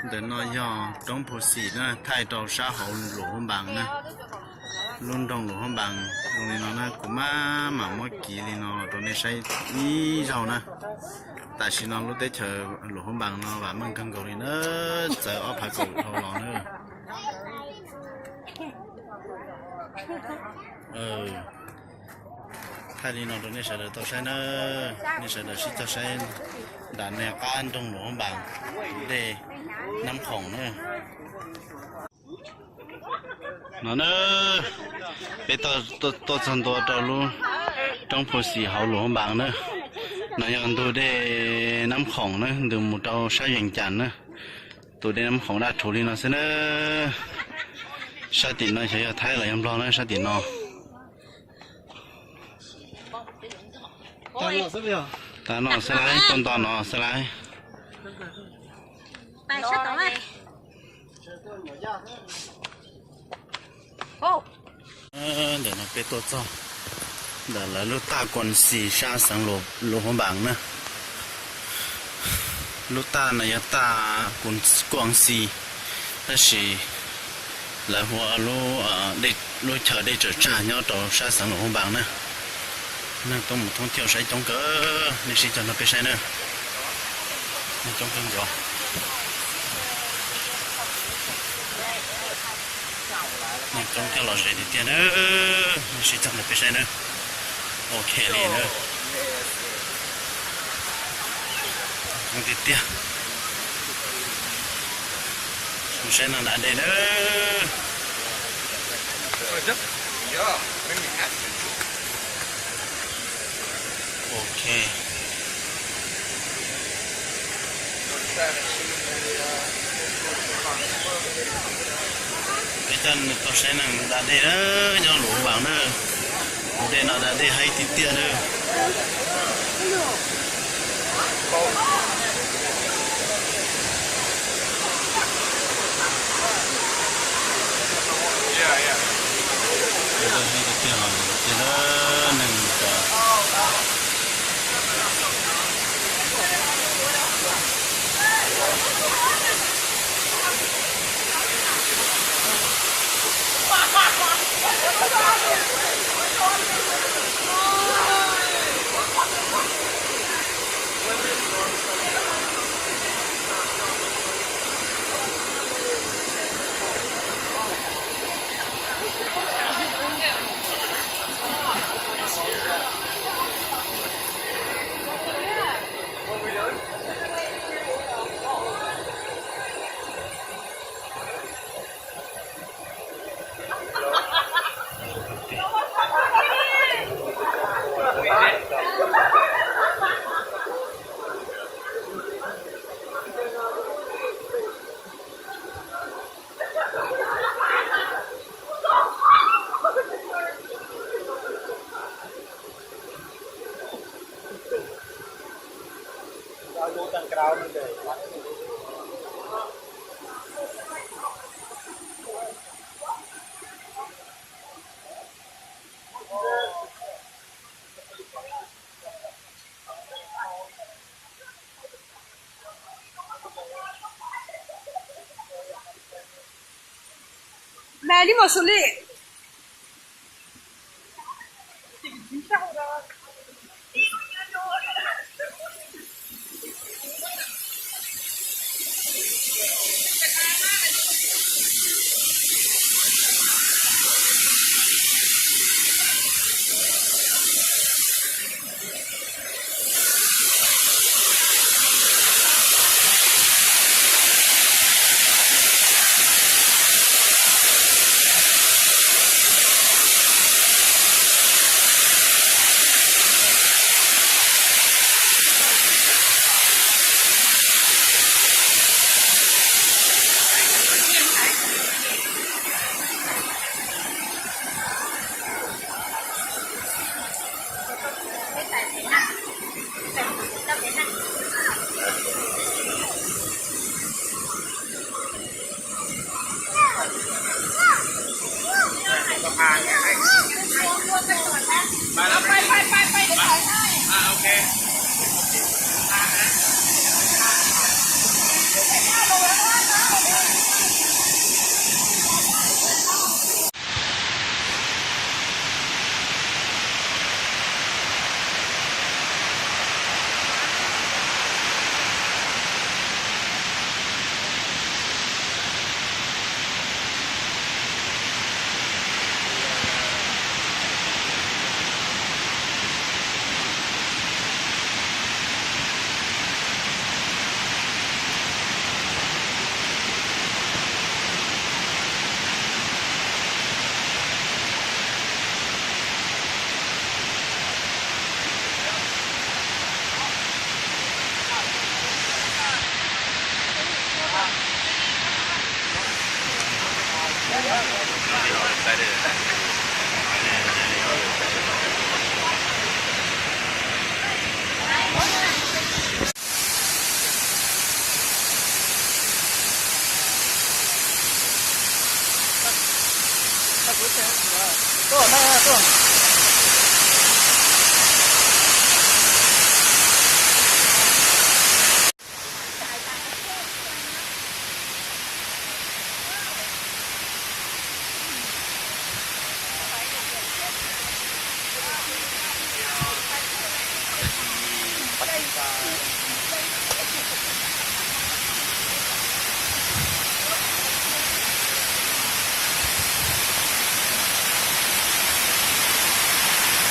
Ntawm no yog roob Phu Xim na, thaij rau sab hauv Luam Huab Npas na. Lub nroog Luam Huab Npas zoo li no na, kuv mam mam muab kiv li no los rau nej saib ib zaug na. Tam sim no lub teb chaws Luam Huab Npas no vam meej kawg nkaus li na, txawv ob phav kaum dhau los na. Thaij li no rau nej sawv daws tau saib na, nej sawv daws sib cog saib nram nej qab nroog Luam Huab Npas, dej Nab Khoom na. No na, peb tuaj txog ntua rau lub roob Phu Xim hauv Luam Huab Npas na. No yog ntug dej Nab Khoom na, ntws mus rau sab Vees Cas na. Tus dej Nab Khoom daj rhuv li no xwb na. Sab tim no xyov yog Thaib los yog Nplog na sab tim no. Tag no xwb lauj, tuaj nto no xwb lauj. Ntawm no peb tuaj txog ntawm lawv lub taj Kuam Xis sab xeev Luam Huab Npas na. Lub taj no yog taj Kuam Xis, tab sis lawv hu ua lub chaw dej tsaws tsag nyob rau sab xeev Luam Huab Npas na. Neeg tuaj mus thoob thiaj saib coob kawg, nej sib cog nrog peb saib na. Neeg coob kawg nkaus. Neeg coob thiab los ze tiag tiag na. Nej sib cog nrog peb saib na. Ok li na. Coob tiag tiag. Mus saib neeg da dej na. Ok. Peb coj nej tuaj saib neeg da dej na, nyob Luam Npas na. Tus dej no da dej haib tiag tiag na. Tiag tiag, neeg Mas li mas su li.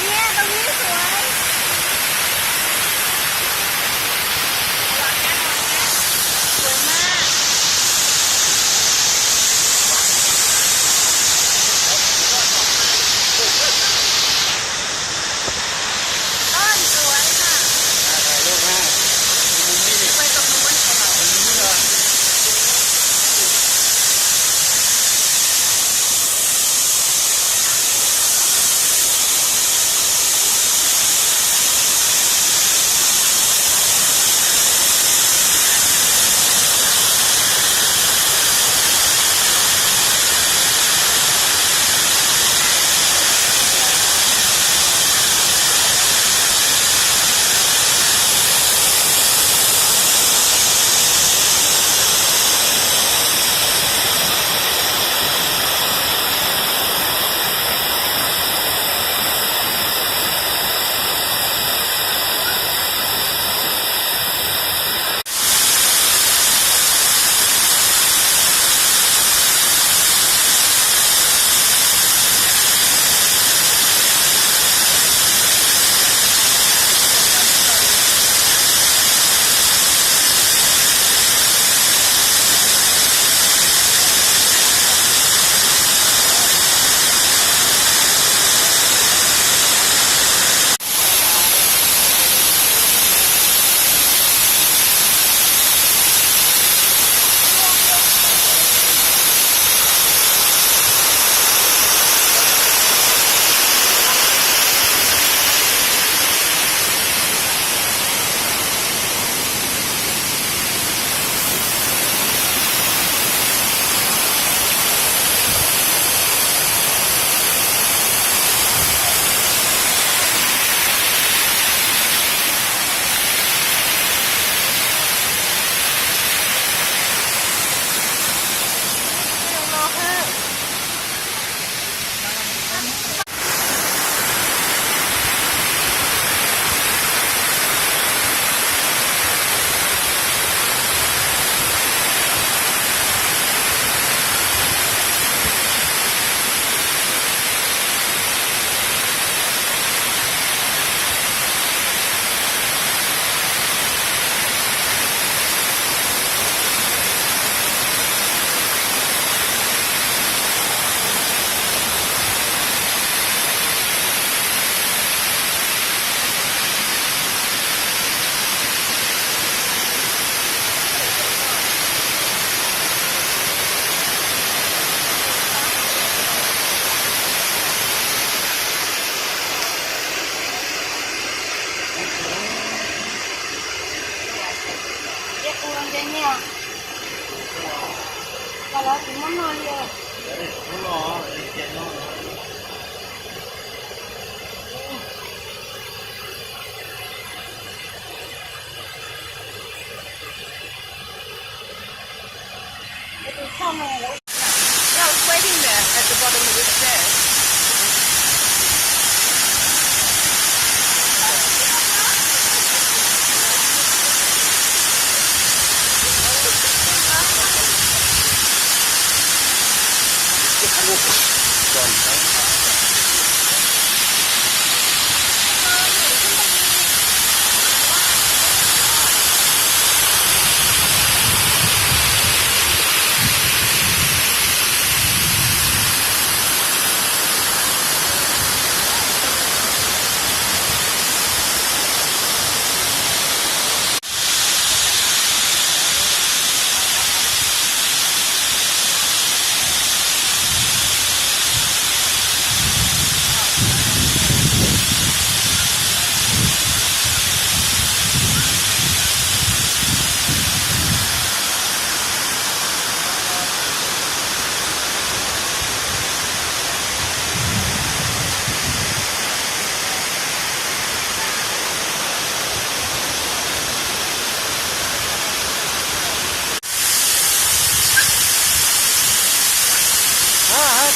เนี่ยตรงนี้สวย สวยมาก ต้นสวยค่ะ ถ่ายรูปให้ มุมนี้ดิ ไปตรงนู้น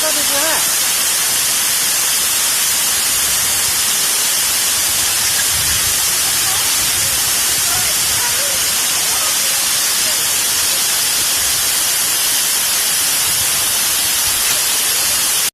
Tus tus na.